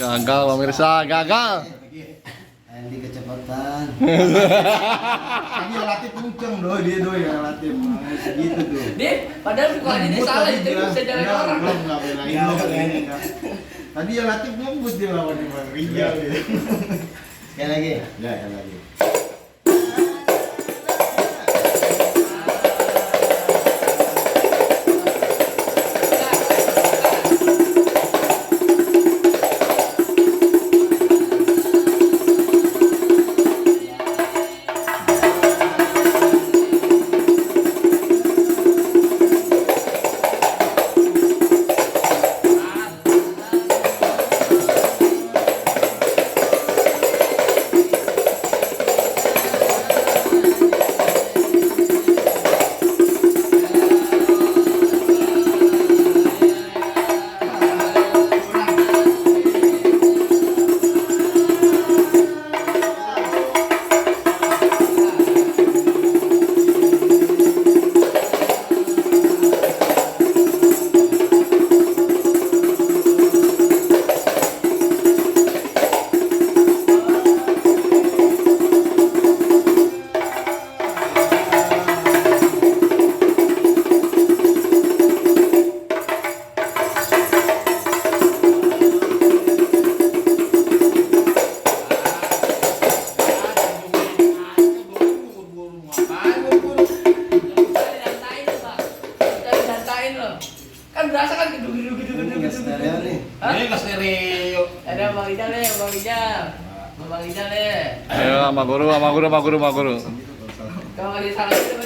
Gagal pemirsa, gagal. Andi kecepatan. Tadi relatif kenceng doh dia doh ya relatif segitu tuh. Dia padahal kalau ini salah itu bisa jalan orang. Belum nggak belain lo kali ini. Tadi relatif ngebut dia lawan di Rijal. Sekali lagi. Ya, sekali lagi. Kan berasa kan gedung. Stereo nih. Ini ke stereo. Ada Bang Rijal deh, Bang Rijal. Bang Rijal deh. Ayo sama guru. Kalau ada salah itu